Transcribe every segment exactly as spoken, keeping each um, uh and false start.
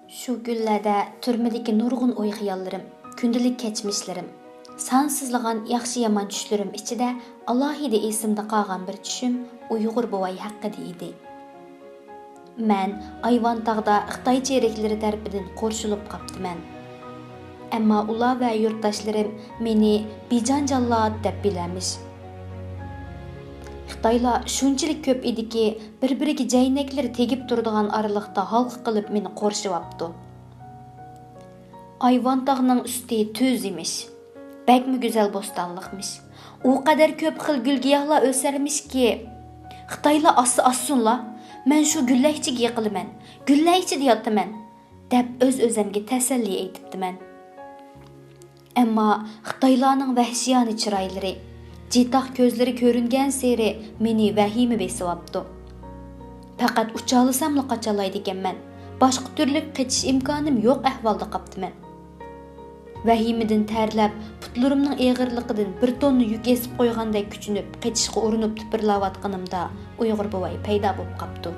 شۇ كۈنلەردە تۈرمىدىكى نۇرغۇن ئوي-خىياللىرىم، كۈندىلىك كەچمىشلىرىم، سانسىزلىغان ياخشى-يامان چۈشلىرىم ئىچىدە ئالاھىدە ئېسىمدە قالغان بىر چۈشۈم ئۇيغۇر بوۋاي ھەققىدە ئىدى. مەن ئايۋانتاغدا خىتاي چېرىكلىرى تەرىپىدىن قورشىلىپ قاپتىمەن. ئەمما ئۇلار ۋە يۇرتداشلىرىم مېنى بىجان جاللات دەپ بىلەرمىش. خىتايلار شۇنچىلىك كۆپ ئىدىكى، بىر-بىرىگە جەينەكلىرى تېگىپ تۇرىدىغان ئارىلىقتا ھالقا قىلىپ مېنى قورشىۋاپتۇ. ئايۋانتاغنىڭ ئۈستى تۈز ئىمىش. بەكمۇ گۈزەل بوستانلىقمىش. ئۇ قەدەر كۆپ خىل گۈل-گىياھلار ئۆسەرمىشكى، خىتايلار ئاسسا ئاسسۇنلا، مەن شۇ گۈللەر ئىچىگە يىقىلىمەن، گۈللەر ئىچىدە ياتىمەن، دەپ ئۆز-ئۆزۈمگە تەسەللى ئېيتىپتىمەن. ئەمما خىتايلارنىڭ ۋەھشىيانە چىرايلىرى، جىتاق كۆزلىرى كۆرۈنگەنسېرى مېنى ۋەھىمە بېسىۋاپتۇ. پەقەت ئۇچالىساملا قاچالايدىكەنمەن. باشقا تۈرلۈك قېچىش ئىمكانىم يوق ئەھۋالدا قاپتىمەن. ۋەھىمىدىن تەرلەپ، پۇتلىرىمنىڭ ئېغىرلىقىدىن بىر توننا يۈك ئېسىپ قويغاندەك كۈچىنىپ، قېچىشقا ئۇرۇنۇپ تۇپۇرلاۋاتقىنىمدا، ئۇيغۇر بوۋاي پەيدا بولۇپ قاپتۇ.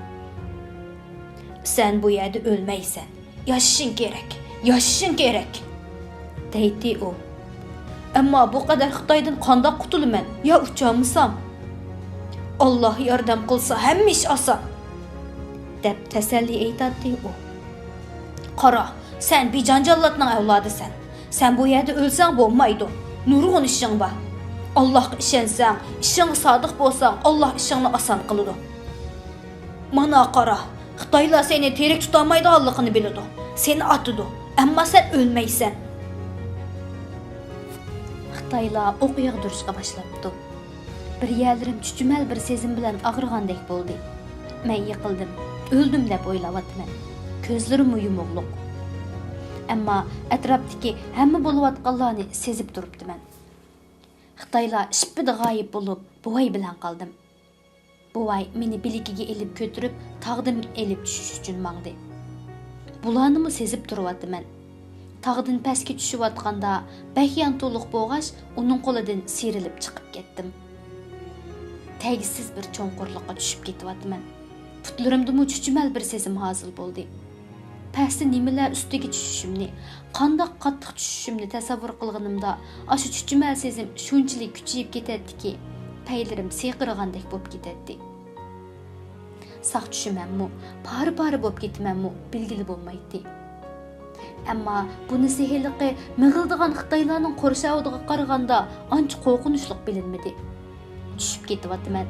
سەن بۇ يەردە ئۆلمەيسەن. ياشىشىڭ كېرەك، ياشىشىڭ كېرەك، دەيتتى ئۇ. ئەمما بۇ قەدەر خىتايدىن قانداق قۇتۇلىمەن؟ يا ئۇچالمىسام؟ ئاللاھ ياردەم قىلسا، ھەممە ئىش ئاسان، دەپ تەسەللى ئېيتاتتى ئۇ. قارا، سەن بىجان جاللاتنىڭ ئەۋلادىسەن. سەن بۇ يەردە ئۆلسەڭ بولمايدۇ. نۇرغۇن ئىشىڭ بار. ئاللاھقا ئىشەنسەڭ، ئىشىڭغا سادىق بولساڭ، ئاللاھ ئىشىڭنى ئاسان قىلىدۇ. مانا قارا، خىتايلار سېنى تىرىك تۇتالمايدىغانلىقىنى بىلىدۇ. سېنى ئاتىدۇ، ئەمما سەن ئۆلمەيسەن. خىتايلار ئوق ياغدۇرۇشقا باشلاپتۇ. بىر يەرلىرىم چۈچۈمەل بىر سېزىم بىلەن ئاغرىغاندەك بولدى. مەن يىقىلدىم، ئۆلدۈم دەپ ئويلاۋاتىمەن. كۆزلىرىممۇ يۇمۇقلۇق. ئەمما ئەتراپتىكى ھەممە بولۇۋاتقانلارنى سېزىپ تۇرۇپتىمەن. خىتايلار شىپپىدە غايىب بولۇپ، بوۋاي بىلەن قالدىم. بوۋاي مېنى بىلىكىگە ئېلىپ كۆتۈرۈپ، تاغدىن ئېلىپ چۈشۈش ئۈچۈن ماڭدى. بۇلارنىمۇ سېزىپ تۇرۇۋاتىمەن. تاغدىن پەسكە چۈشۈۋاتقاندا بەك يانتۇلۇق بولغاچ، ئۇنىڭ قولىدىن سىيرىلىپ چىقىپ كەتتىم. تەگسىز بىر چوڭقۇرلۇققا چۈشۈپ كېتىۋاتىمەن. پۇتلىرىمدىمۇ چۈچۈمەل بىر سېزىم ھاسىل بولدى. پەستە نېمىلەر ئۈستىگە چۈشۈشۈمنى، قانداق قاتتىق چۈشۈشۈمنى تەسەۋۋۇر قىلغىنىمدا، ئاشۇ چۈچۈمەل سېزىم شۇنچىلىك كۈچىيىپ كېتەتتىكى، پەيلىرىم سىرقىرىغاندەك بولۇپ كېتەتتى. ساق چۈشىمەنمۇ، پارە-پارە بولۇپ كېتىمەنمۇ، بىلگىلى بولمايتتى. ئەمما بۇنىسى ھېلىقى مىغىلدىغان خىتايلارنىڭ قورشاۋىدىغا قارىغاندا ئانچە قورقۇنچلۇق بىلىنمىدى. چۈشۈپ كېتىۋاتىمەن.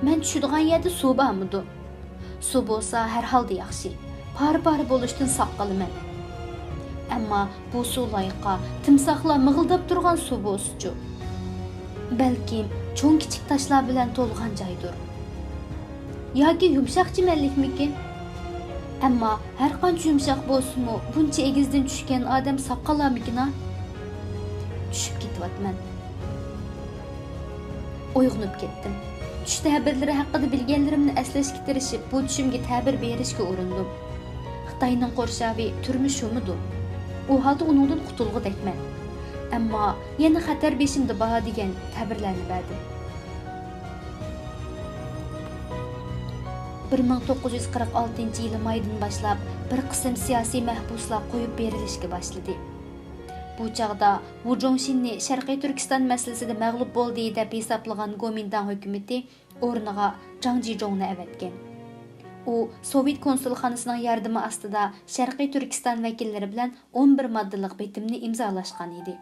مەن چۈشىدىغان يەردە سۇ بارمىدۇ؟ سۇ بولسا ھەر ھالدا ياخشى. پارە-پارە بولۇشتىن ساق قالىمەن. ئەمما بۇ سۇ لايقا، تىمساھلار مىغىلداپ تۇرغان سۇ بولسىچۇ؟ بەلكىم چوڭ-كىچىك تاشلار بىلەن تولغان جايدۇر. ياكى يۇمشاق چىمەنلىكمىكىن؟ ئەمما ھەرقانچە يۇمشاق بولسىمۇ، بۇنچە ئېگىزدىن چۈشكەن ئادەم ساق قالارمىكىنا؟ چۈشۈپ كېتىۋاتىمەن. ئويغىنىپ كەتتىم. چۈش تەبىرلىرى ھەققىدە بىلگەنلىرىمنى ئەسلەشكە تىرىشىپ، بۇ چۈشۈمگە تەبىر بېرىشكە ئۇرۇندۇم. خىتاينىڭ قورشاۋى تۈرمە شۇمىدۇ؟ ئۇ ھالدا ئۇنىڭدىن قۇتۇلغۇدەكمەن. ئەمما يەنە خەتەر بېشىمدا بار دېگەن تەبىرلەرنى بەردىم. بىر مىڭ توققۇز يۈز قىرىق ئالتىنچى يىلى مايدىن باشلاپ بىر قىسىم سىياسىي مەھبۇسلار قويۇپ بېرىلىشكە باشلىدى. بۇ چاغدا ۋۇ جوڭشىننى شەرقىي تۈركىستان مەسىلىسىدە مەغلۇپ بولدى دەپ ھېسابلىغان گومىنداڭ ھۆكۈمىتى ئورنىغا جاڭ جىجوڭنى ئەۋەتكەن. ئۇ سوۋېت كونسۇلخانىسىنىڭ ياردىمى ئاستىدا شەرقىي تۈركىستان ۋەكىللىرى بىلەن ئون بىر ماددىلىق بېتىمنى ئىمزالاشقان ئىدى.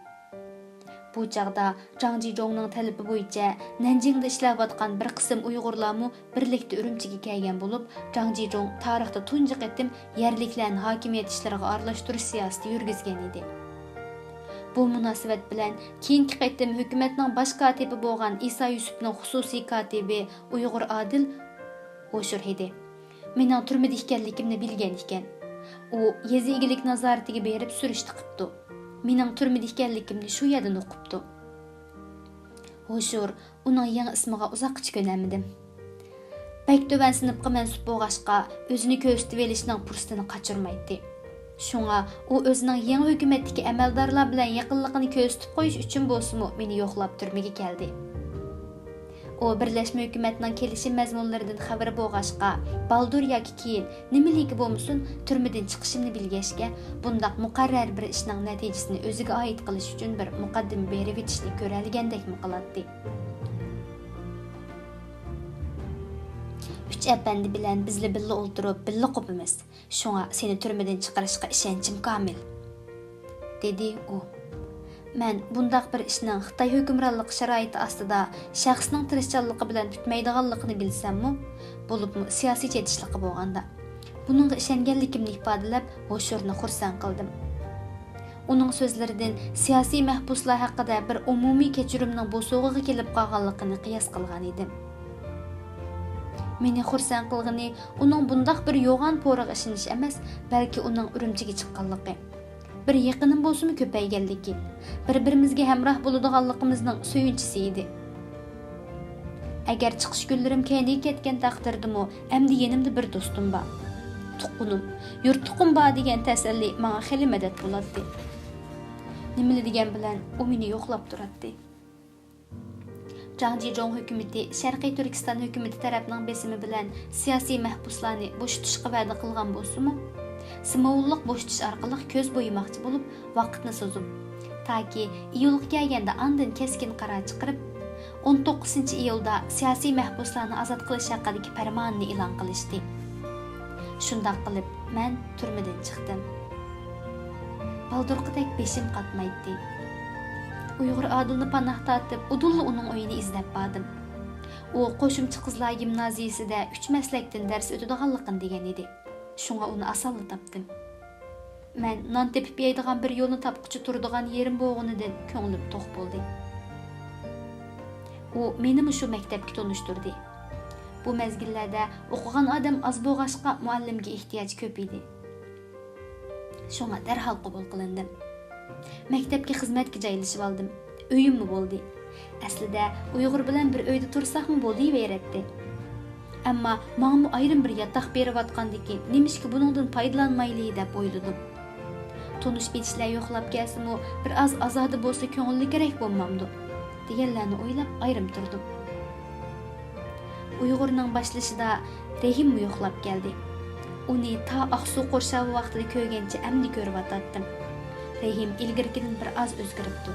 بۇ چاغدا جاڭ جىجوڭنىڭ تەلىپى بويىچە نەنجىڭدە ئىشلەۋاتقان بىر قىسىم ئۇيغۇرلارمۇ بىرلىكتە ئۈرۈمچىگە كەلگەن بولۇپ، جاڭ جىجوڭ تارىختا تۇنجى قېتىم يەرلىكلەرنى ھاكىمىيەت ئىشلىرىغا ئارىلاشتۇرۇش سىياسىتى يۈرگۈزگەن ئىدى. بۇ مۇناسىۋەت بىلەن كېيىنكى قېتىم ھۆكۈمەتنىڭ باش كاتىپى بولغان ئىسا يۈسۈپنىڭ خۇسۇسىي كاتىپى ئۇيغۇر ئادىل ھوشۇر ئىدى. مېنىڭ تۈرمىدە ئىكەنلىكىمنى بىلگەن ئىكەن. ئۇ يېزا ئىگىلىك نازارىتىگە بېرىپ سۈرۈشتە قىپتۇ. مېنىڭ تۈرمىدە ئىكەنلىكىمنى شۇ يەردىن ئۇقۇپتۇ. ھوشۇر ئۇنىڭ يېڭى ئىسمىغا ئۇزاققىچە كۆنەلمىدىم. بەك تۆۋەن سىنىپقا مەنسۇپ بولغاچقا، ئۆزىنى كۆرسىتىۋېلىشنىڭ پۇرسىتىنى قاچۇرمايتتى. شۇڭا ئۇ ئۆزىنىڭ يېڭى ھۆكۈمەتتىكى ئەمەلدارلار بىلەن يېقىنلىقىنى كۆرسىتىپ قويۇش ئۈچۈن بولسىمۇ مېنى يوقلاپ تۈرمىگە كەلدى. ئۇ بىرلەشمە ھۆكۈمەتنىڭ كېلىشىم مەزمۇنلىرىدىن خەۋىرى بولغاچقا، بالدۇر ياكى كېيىن، نېمىلىكى بولمىسۇن، تۈرمىدىن چىقىشىمنى بىلگەچكە، بۇنداق مۇقەررەر بىر ئىشنىڭ نەتىجىسىنى ئۆزىگە ئائىت قىلىش ئۈچۈن بىر مۇقەددىمە بېرىۋېتىشنى كۆرەلىگەندەكمۇ قىلاتتى. ئۈچ ئەپەندى بىلەن بىزلا بىللە ئولتۇرۇپ، بىللە قوپىمىز. شۇڭا سېنى تۈرمىدىن چىقىرىشقا ئىشەنچىم كامىل، دېدى ئۇ. مەن بۇنداق بىر ئىشنىڭ خىتاي ھۆكۈمرانلىقى شارائىتى ئاستىدا شەخسنىڭ تىرىشچانلىقى بىلەن پۈتمەيدىغانلىقىنى بىلسەممۇ، بولۇپمۇ سىياسىي چېتىشلىقى بولغاندا، بۇنىڭغا ئىشەنگەنلىكىمنى ئىپادىلەپ، ھوشۇرنى خۇرسەن قىلدىم. ئۇنىڭ سۆزلىرىدىن سىياسىي مەھبۇسلار ھەققىدە بىر ئومۇمىي كەچۈرۈمنىڭ بوسۇغىغا كېلىپ قالغانلىقىنى قىياس قىلغان ئىدىم. مېنى خۇرسەن قىلغىنى ئۇنىڭ بۇنداق بىر يوغان پورىغا ئىشىنىش ئەمەس، بەلكى ئۇنىڭ ئۈرۈمچىگە چىققانلىقى، بىر يېقىنىم بولسىمۇ كۆپەيگەنلىكى، بىر-بىرىمىزگە ھەمراھ بولىدىغانلىقىمىزنىڭ سۆيۈنچىسى ئىدى. ئەگەر چىقىش كۈنلىرىم كەينىگە كەتكەن تەقدىردىمۇ، ئەمدى يېنىمدا بىر دوستۇم بار. تۇغقىنىم، يۇرتلۇقۇم بار دېگەن تەسەللى ماڭا خېلى مەدەت بولاتتى. نېمىلا دېگەن بىلەن ئۇ مېنى يوقلاپ تۇراتتى. جاڭ جىجۇڭ ھۆكۈمىتى شەرقىي تۈركىستان ھۆكۈمىتى تەرەپنىڭ بېسىمى بىلەن سىياسىي مەھبۇسلارنى بوشىتىشقا ۋەدە قىلغان بولسىمۇ، سىمۋوللۇق بوشىتىش ئارقىلىق كۆز بويىماقچى بولۇپ، ۋاقىتنى سوزۇپ، تاكى ئىيۇلغا كەلگەندە ئاندىن كەسكىن قارار چىقىرىپ، ئون توققۇزىنچى ئىيۇلدا سىياسىي مەھبۇسلارنى ئازاد قىلىش ھەققىدىكى پەرماننى ئېلان قىلىشتى. شۇنداق قىلىپ، مەن تۈرمىدىن چىقتىم. بالدۇرقىدەك بېشىم قاتمايتتى. ئۇيغۇر ئادىلنى پاناھ تارتىپ، ئۇدۇللا ئۇنىڭ ئۆيىنى ئىزدەپ باردىم. ئۇ قوشۇمچە قىزلار گىمنازىيىسىدە ئۈچ مەسلەكتىن دەرس ئۆتىدىغانلىقىنى دېگەن ئىدى. شۇڭا ئۇنى ئاسانلا تاپتىم. مەن نان تېپىپ يەيدىغان بىر يولنى تاپقۇچە تۇرىدىغان يېرىم بولغىنىدىن كۆڭلۈم توق بولدى. ئۇ مېنىمۇ شۇ مەكتەپكە تونۇشتۇردى. بۇ مەزگىللەردە ئوقۇغان ئادەم ئاز بولغاچقا، مۇئەللىمگە ئېھتىياج كۆپ ئىدى. شۇڭا دەرھال قوبۇل قىلىندىم. مەكتەپكە خىزمەتكە جايلىشىۋالدىم. ئۆيۈممۇ بولدى. ئەسلىدە ئۇيغۇر بىلەن بىر ئۆيدە تۇرساقمۇ بولۇۋېرەتتى. ئەمما ماڭىمۇ ئايرىم بىر ياتاق بېرىۋاتقاندىكىن، نېمىشقا بۇنىڭدىن پايدىلانمايلى دەپ ئويلىدىم. تونۇش-بىلىشلەر يوقلاپ كەلسىمۇ، بىر ئاز ئازادە بولسا كۆڭۈللۈكرەك بولمامدۇ؟ دېگەنلەرنى ئويلاپ ئايرىم تۇردۇم. ئۇيغۇرنىڭ باشلىشىدا رېھىممۇ يوقلاپ كەلدى. ئۇنى تا ئاقسۇ قورشاۋى ۋاقتىدا كۆرگەنچە ئەمدى كۆرۈۋاتاتتىم. رېھىم ئىلگىرىكىدىن بىر ئاز ئۆزگىرىپتۇ.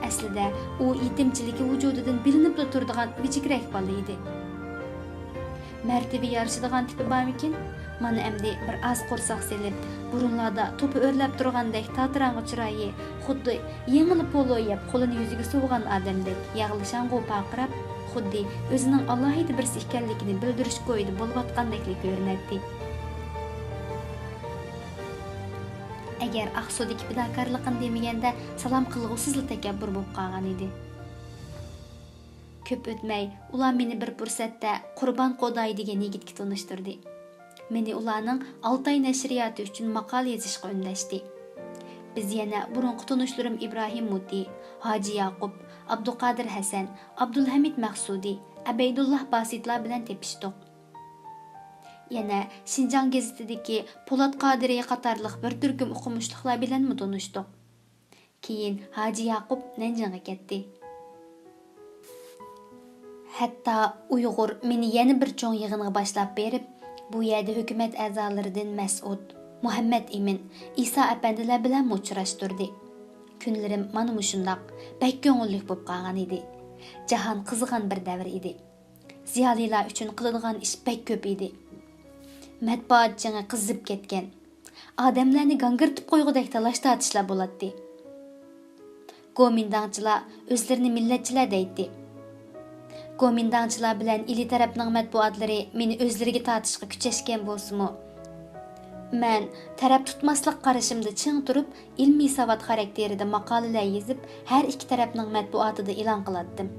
ئەسلىدە ئۇ يېتىمچىلىكى ۋۇجۇدىدىن بىلىنىپلا تۇرىدىغان ۋىجىكرەك بالا ئىدى. مەرتىۋە يارىشىدىغان تىپى بارمىكىن؟ مانا ئەمدى بىر ئاز قورساق سېلىپ، بۇرۇنلاردا توپا ئۆرلەپ تۇرغاندەك تاتىراڭغۇ چىرايى، خۇددى يېڭىلا پولۇ يەپ قولىنى يۈزىگە سۇۋىغان ئادەمدەك ياغلىشاڭغۇ پارقىراپ، خۇددى ئۆزىنىڭ ئالاھىدە بىرسى ئىكەنلىكىنى بىلدۈرۈش كويىدا بولۇۋاتقاندەكلا كۆرۈنەتتى. ئەگەر ئاقسۇدىكى پىداكارلىقىنى دېمىگەندە، سالام قىلغۇسىزلا تەكەببۇر بولۇپ قالغان ئىدى. كۆپ ئۆتمەي، ئۇلار مېنى بىر پۇرسەتتە قۇربان قوداي دېگەن يىگىتكە تونۇشتۇردى. مېنى ئۇلارنىڭ ئالتاي نەشرىياتى ئۈچۈن ماقالە يېزىشقا ئۈندەشتى. بىز يەنە بۇرۇنقى تونۇشلىرىم ئىبراھىم مۇتى، ھاجى ياقۇپ، ئابدۇقادىر ھەسەن، ئابدۇلھەمىد مەخسۇدى، ئەبەيدۇللا باسىتلار بىلەن تېپىشتۇق. يەنە شىنجاڭ گېزىتىدىكى پولات قادىرى قاتارلىق بىر تۈركۈم ئوقۇمۇشلۇقلار بىلەنمۇ تونۇشتۇق. كېيىن ھاجى ياقۇپ نەنجىڭغا كەتتى. ھەتتا ئۇيغۇر مېنى يەنە بىر چوڭ يىغىنغا باشلاپ بېرىپ، بۇ يەردە ھۆكۈمەت ئەزالىرىدىن مەسئۇد، مۇھەممەد ئىمىن، ئىسا ئەپەندىلەر بىلەنمۇ ئۇچراشتۇردى. كۈنلىرىم مانا مۇشۇنداق، بەك كۆڭۈللۈك بولۇپ قالغان ئىدى. جاھان قىزىغان بىر دەۋر ئىدى. زىيالىيلار ئۈچۈن قىلىدىغان ئىش بەك كۆپ ئىدى. مەتبۇئات جېڭى قىزىپ كەتكەن. ئادەملەرنى گاڭگىرىتىپ قويغۇدەك تالاش-تارتىشلار بولاتتى. گومىنداڭچىلار ئۆزلىرىنى مىللەتچىلەر دەيتتى. گومىنداڭچىلار بىلەن ئىلى تەرەپنىڭ مەتبۇئاتلىرى مېنى ئۆزلىرىگە تارتىشقا كۈچەشكەن بولسىمۇ، مەن تەرەپ تۇتماسلىق قارىشىمدا چىڭ تۇرۇپ، ئىلمىي ساۋات خاراكتېرىدە ماقالىلەر يېزىپ، ھەر ئىككى تەرەپنىڭ مەتبۇئاتىدا ئېلان قىلاتتىم.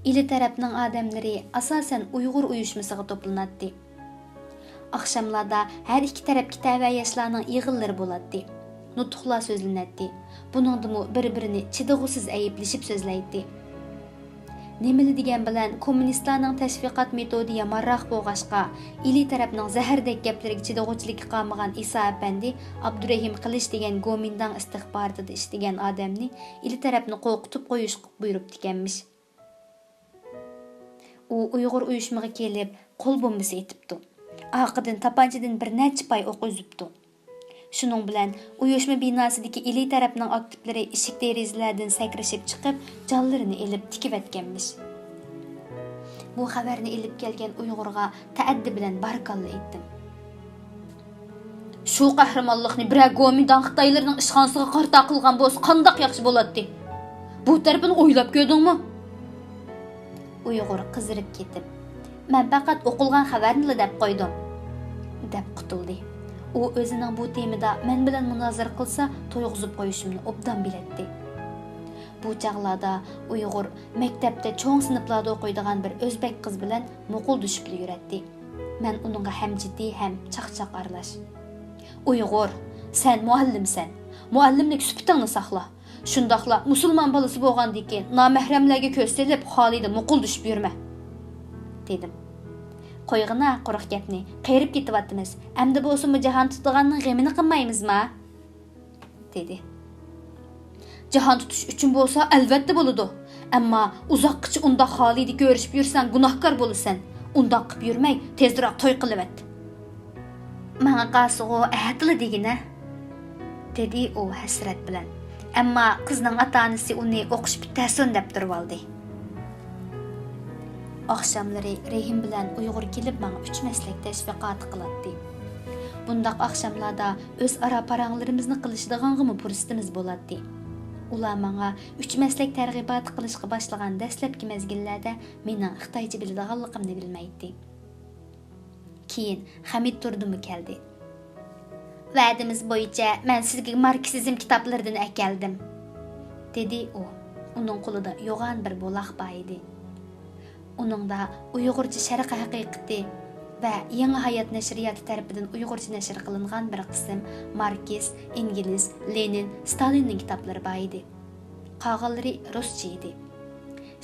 ئىلى تەرەپنىڭ ئادەملىرى ئاساسەن ئۇيغۇر ئۇيۇشمىسىغا توپلىناتتى. ئاخشاملاردا ھەر ئىككى تەرەپكە تەۋە ياشلارنىڭ يىغىنلىرى بولاتتى. نۇتۇقلار سۆزلىنەتتى. بۇنىڭدىمۇ بىر-بىرىنى چىدىغۇسىز ئەيىبلىشىپ سۆزلەيتتى. نېمىلا دېگەن بىلەن كوممۇنىستلارنىڭ تەشۋىقات مېتودى يامانراق بولغاچقا، ئىلى تەرەپنىڭ زەھەردەك گەپلىرىگە چىدىغۇچىلىكى قالمىغان ئىسا ئەپەندى ئابدۇرېھىم قىلىچ دېگەن گومىنداڭ ئىستىخباراتىدا ئىشلىگەن ئادەمنى ئىلى تەرەپنى قورقۇتۇپ قويۇشقا بۇيرۇپتىكەنمىش. ئۇ ئۇيغۇر ئۇيۇشمىغا كېلىپ، قول بومبىسى ئېتىپتۇ. ئارقىدىن تاپانچىدىن بىر نەچچە پاي ئوق ئۈزۈپتۇ. شۇنىڭ بىلەن ئۇيۇشما بىناسىدىكى ئىلى تەرەپنىڭ ئاكتىپلىرى ئىشىك دېرىزىلەردىن سەكرىشىپ چىقىپ، جانلىرىنى ئېلىپ تىكىۋەتكەنمىش. بۇ خەۋەرنى ئېلىپ كەلگەن ئۇيغۇرغا تەئەددى بىلەن بارىكاللا ئېيتتىم. شۇ قەھرىمانلىقنى بىرەر گومىنداڭ خىتايلىرىنىڭ ئىشخانىسىغا قارىتا قىلغان بولسا قانداق ياخشى بولاتتى؟ بۇ تەرىپىنى ئويلاپ كۆردۈڭمۇ؟ ئۇيغۇر قىزىرىپ كېتىپ، مەن پەقەت ئوقۇلغان خەۋەرنىلا دەپ قويدۇم، دەپ قۇتۇلدى. ئۇ ئۆزىنىڭ بۇ تېمىدا مەن بىلەن مۇنازىرە قىلسا تويغۇزۇپ قويۇشۇمنى ئوبدان بىلەتتى. بۇ چاغلاردا ئۇيغۇر مەكتەپتە چوڭ سىنىپلاردا ئوقۇيدىغان بىر ئۆزبەك قىز بىلەن مۇقۇلدىشىپلا يۈرەتتى. مەن ئۇنىڭغا ھەم جىددىي، ھەم چاقچاق ئارىلاش. ئۇيغۇر، سەن مۇئەللىمسەن. مۇئەللىملىك سۈپىتىڭنى ساقلا. شۇنداقلا مۇسۇلمان بالىسى بولغاندىكىن نامەھرەملەرگە كۆز سېلىپ، خالىيدا مۇقۇلدىشىپ يۈرمە، دېدىم. قويغىنا قۇرۇق گەپنى، قېرىپ كېتىۋاتىمىز. ئەمدى بولسىمۇ جاھان تۇتىدىغاننىڭ غېمىنى قىلمايمىزما؟ دېدى. جاھان تۇتۇش ئۈچۈن بولسا ئەلۋەتتە بولىدۇ. ئەمما ئۇزاققىچە ئۇنداق خالىيدا كۆرۈشۈپ يۈرسەڭ گۇناھكار بولىسەن. ئۇنداق قىپ يۈرمەي، تېزرەك توي قىلىۋەت. ماڭا قالسىغۇ ئەتىلا دېگىنە، دېدى ئۇ ھەسرەت بىلەن. ئەمما قىزنىڭ ئاتا-ئانىسى ئۇنى ئوقۇش پۈتتەرسۇن دەپ تۇرۇۋالدى. ئاخشاملىرى رېھىم بىلەن ئۇيغۇر كېلىپ ماڭا ئۈچ مەسلەك تەشۋىقاتى قىلاتتى. بۇنداق ئاخشاملاردا ئۆزئارا پاراڭلىرىمىزنى قىلىشىدىغانغىمۇ پۇرسىتىمىز بولاتتى. ئۇلار ماڭا ئۈچ مەسلەك تەرغىباتى قىلىشقا باشلىغان دەسلەپكى مەزگىللەردە مېنىڭ خىتايچە بىلىدىغانلىقىمنى بىلمەيتتى. كېيىن خەمىت تۇردىمۇ كەلدى. ۋەدىمىز بويىچە مەن سىزگە ماركسىزم كىتابلىرىدىن ئەكەلدىم، دېدى ئۇ. ئۇنىڭ قولىدا يوغان بىر بولاق بار ئىدى. ئۇنىڭدا ئۇيغۇرچە شەرق ھەقىقىتى ۋە يېڭى ھايات نەشرىياتى تەرىپىدىن ئۇيغۇرچە نەشر قىلىنغان بىر قىسىم ماركس، ئېنگېلس، لېنىن، ستالىننىڭ كىتابلىرى بار ئىدى. قالغانلىرى رۇسچە ئىدى.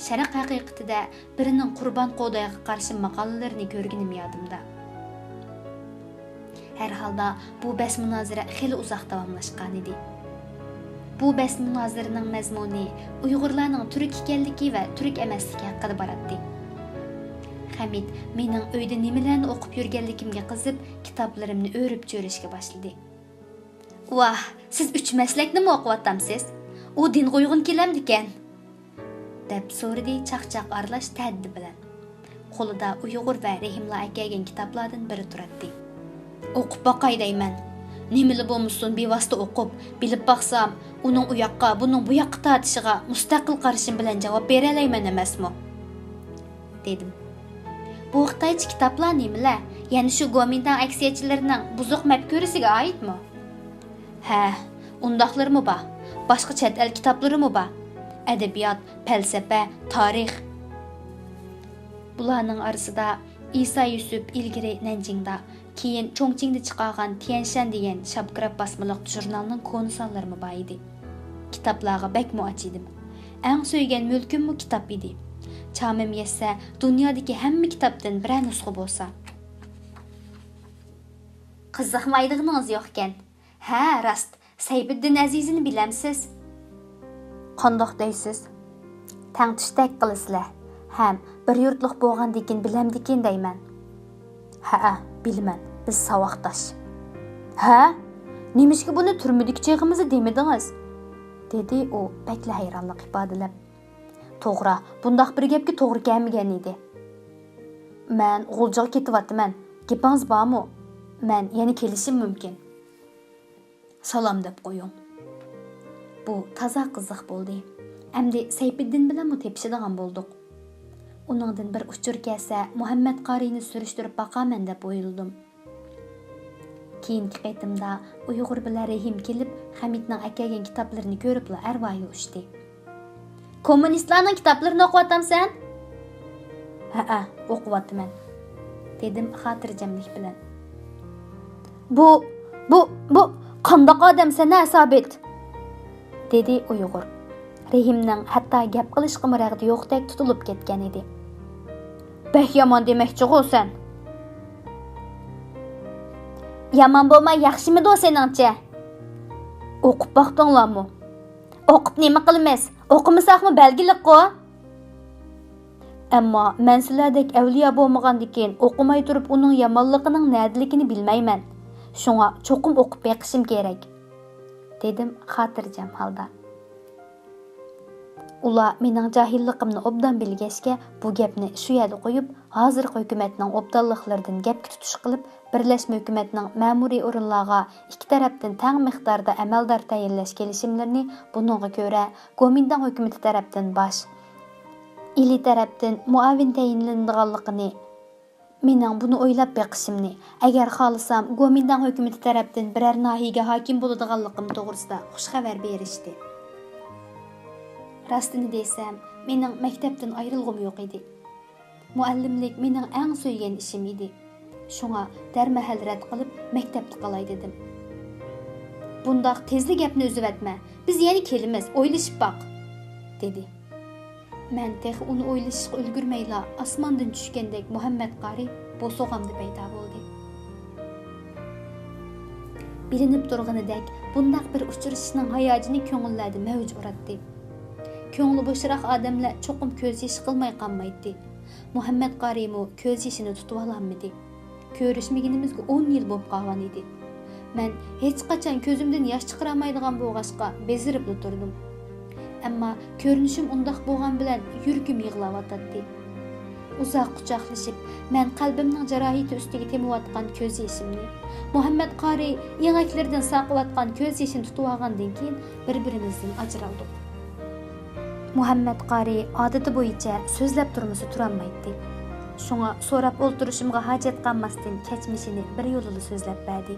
شەرق ھەقىقىتىدە بىرىنىڭ قۇربان قودايغا قارشى ماقالىلىرىنى كۆرگىنىم يادىمدا. ھەر ھالدا بۇ بەس مۇنازىرە خېلى ئۇزاق داۋاملاشقانىدى. بۇ بەس مۇنازىرىنىڭ مەزمۇنى ئۇيغۇرلارنىڭ تۈرك ئىكەنلىكى ۋە تۈرك ئەمەسلىكى ھەققىدە باراتتى. خەمىت مېنىڭ ئۆيدە نېمىلەرنى ئوقۇپ يۈرگەنلىكىمگە قىزىپ، كىتابلىرىمنى ئۆرۈپ چۆرۈشكە باشلىدى. ۋاھ، سىز ئۈچ مەسلەكنىمۇ ئوقۇۋاتامسىز؟ ئۇ دىنغا ئۇيغۇن كېلەمدىكەن؟ دەپ سورىدى چاقچاق ئارىلاش تەددى بىلەن. قولىدا ئۇيغۇر ۋە رېھىملا ئەكەلگەن كىتابلاردىن بىرى تۇراتتى. ئوقۇپ باقاي دەيمەن. نېمىلا بولمىسۇن، بىۋاسىتە ئوقۇپ، بىلىپ باقسام، ئۇنىڭ ئۇياققا، بۇنىڭ بۇياققا تارتىشىغا مۇستەقىل قارىشىم بىلەن جاۋاب بېرەلەيمەن ئەمەسمۇ؟ دېدىم. بۇ خىتايچە كىتابلار نېمىلەر؟ يەنە شۇ گومىنداڭ ئەكسىيەتچىلىرىنىڭ بۇزۇق مەپكۇرىسىگە ئائىتمۇ؟ ھە، ئۇنداقلىرىمۇ بار. باشقا چەت ئەل كىتابلىرىمۇ بار. ئەدەبىيات، پەلسەپە، تارىخ. بۇلارنىڭ ئارىسىدا ئىسا يۈسۈپ ئىلگىرى نەنجىڭدا، كېيىن چۇڭچىڭدا چىقارغان تيەنشەن دېگەن شاپكىراپ باسمىلىق ژۇرنالنىڭ كونا سانلىرىمۇ بار ئىدى. كىتابلارغا بەكمۇ ئاچىدىم. ئەڭ سۆيگەن مۈلكۈممۇ كىتاب ئىدى. چامىم يەتسە، دۇنيادىكى ھەممە كىتابتىن بىرەر نۇسخا بولسا. قىزىقمايدىغىنىڭىز يوقكەن. ھە، راست، سەيپىددىن ئەزىزىنى بىلەمسىز؟ قانداق دەيسىز؟ تەڭتۇشتەك قىلىسىلەر. ھەم بىر يۇرتلۇق بولغاندىكىن بىلەمدىكىن دەيمەن. ھەئە، بىلىمەن، بىز ساۋاقداش. ھە؟ نېمىشقا بۇنى تۈرمىدىكى چېغىمىزدا دېمىدىڭىز؟ دېدى ئۇ بەكلا ھەيرانلىق ئىپادىلەپ. توغرا، بۇنداق بىر گەپكە توغرا كەلمىگەن ئىدى. مەن غۇلجىغا كېتىۋاتىمەن. گېپىڭىز بارمۇ؟ مەن يەنە كېلىشىم مۇمكىن. سالام دەپ قويۇڭ. بۇ تازا قىزىق بولدى. ئەمدى سەيپىددىن بىلەنمۇ تېپىشىدىغان بولدۇق. ئۇنىڭدىن بىر ئۇچۇر كەلسە، مۇھەممەد قارىينى سۈرۈشتۈرۈپ باقارمەن دەپ ئويلىدىم. كېيىنكى قېتىمدا ئۇيغۇر بىلەن رېھىم كېلىپ، خەمىتنىڭ ئەكەلگەن كىتابلىرىنى كۆرۈپلا ئەرۋايى ئۇچتى. كوممۇنىستلارنىڭ كىتابلىرىنى ئوقۇۋاتامسەن؟ ھەئە، ئوقۇۋاتىمەن، دېدىم خاتىرجەملىك بىلەن. بۇ، بۇ، بۇ قانداق ئادەمسەن ھە، سابىت؟ دېدى ئۇيغۇر. رېھىمنىڭ ھەتتا گەپ قىلىشقىمۇ رەغدى يوقتەك تۇتۇلۇپ كەتكەن ئىدى. بەك يامان دېمەكچىغۇ سەن. يامان بولماي ياخشىمىدۇ سېنىڭچە؟ ئوقۇپ باقتىڭلارمۇ؟ ئوقۇپ نېمە قىلىمىز؟ ئوقۇمىساقمۇ بەلگىلىكقۇ. ئەمما مەن سىلەردەك ئەۋلىيا بولمىغاندىكىن، ئوقۇماي تۇرۇپ ئۇنىڭ يامانلىقىنىڭ نەدىلىكىنى بىلمەيمەن. شۇڭا چوقۇم ئوقۇپ بېقىشىم كېرەك، دېدىم خاتىرجەم ھالدا. ئۇلار مېنىڭ جاھىللىقىمنى ئوبدان بىلگەچكە، بۇ گەپنى شۇ يەردە قويۇپ، ھازىرقى ھۆكۈمەتنىڭ ئوبدانلىقلىرىدىن گەپكە تۇتۇش قىلىپ، بىرلەشمە ھۆكۈمەتنىڭ مەمۇرىي ئورۇنلارغا ئىككى تەرەپتىن تەڭ مىقداردا ئەمەلدار تەيىنلەش كېلىشىملىرىنى، بۇنىڭغا كۆرە گومىنداڭ ھۆكۈمىتى تەرەپتىن باش، ئىلى تەرەپتىن مۇئاۋىن تەيىنلىنىدىغانلىقىنى، مېنىڭ بۇنى ئويلاپ بېقىشىمنى، ئەگەر خالىسام گومىنداڭ ھۆكۈمىتى تەرەپتىن بىرەر ناھىيەگە ھاكىم بولىدىغانلىقىم توغرىسىدا خۇش خەۋەر بېرىشتى. راستىنى دېسەم، مېنىڭ مەكتەپتىن ئايرىلغۇم يوق ئىدى. مۇئەللىملىك مېنىڭ ئەڭ سۆيگەن ئىشىم ئىدى. شۇڭا دەرمەھەل رەت قىلىپ، مەكتەپتە قالاي دېدىم. بۇنداق تېزلا گەپنى ئۈزۈۋەتمە، بىز يەنە كېلىمىز، ئويلىشىپ باق، دېدى. مەن تېخى ئۇنى ئويلىشىشقا ئۈلگۈرمەيلا، ئاسماندىن چۈشكەندەك مۇھەممەت قارى بوسۇغامدا پەيدا بولدى. بىلىنىپ تۇرغىنىدەك، بۇنداق بىر ئۇچرىشىشنىڭ ھاياجىنى كۆڭۈللەردە مەۋج ئۇراتتى. كۆڭلى بوشراق ئادەملەر چوقۇم كۆز يېشى قىلماي قالمايتتى. مۇھەممەت قارىيمۇ كۆز يېشىنى تۇتۇۋالالمىدى. كۆرۈشمىگىنىمىزگە ئون يىل بولۇپ قالغان ئىدى. مەن ھېچقاچان كۆزۈمدىن ياش چىقىرالمايدىغان بولغاچقا، بېزىرىپلا تۇردۇم. ئەمما كۆرۈنۈشۈم ئۇنداق بولغان بىلەن يۈرىكىم يىغلاۋاتاتتى. ئۇزاق قۇچاقلىشىپ، مەن قەلبىمنىڭ جاراھىتى ئۈستىگە تېمىۋاتقان كۆز يېشىمنى، مۇھەممەت قارى ئېڭەكلىرىدىن ساقىۋاتقان كۆز يېشىنى تۇتۇۋالغاندىن كېيىن، بىر-بىرىمىزدىن ئاجرالدۇق. مۇھەممەت قارى ئادىتى بويىچە سۆزلەپ تۇرمىسا تۇرالمايتتى. شۇڭا سوراپ ئولتۇرۇشۇمغا ھاجەت قالماستىن، كەچمىشىنى بىر يولىلا سۆزلەپ بەردى.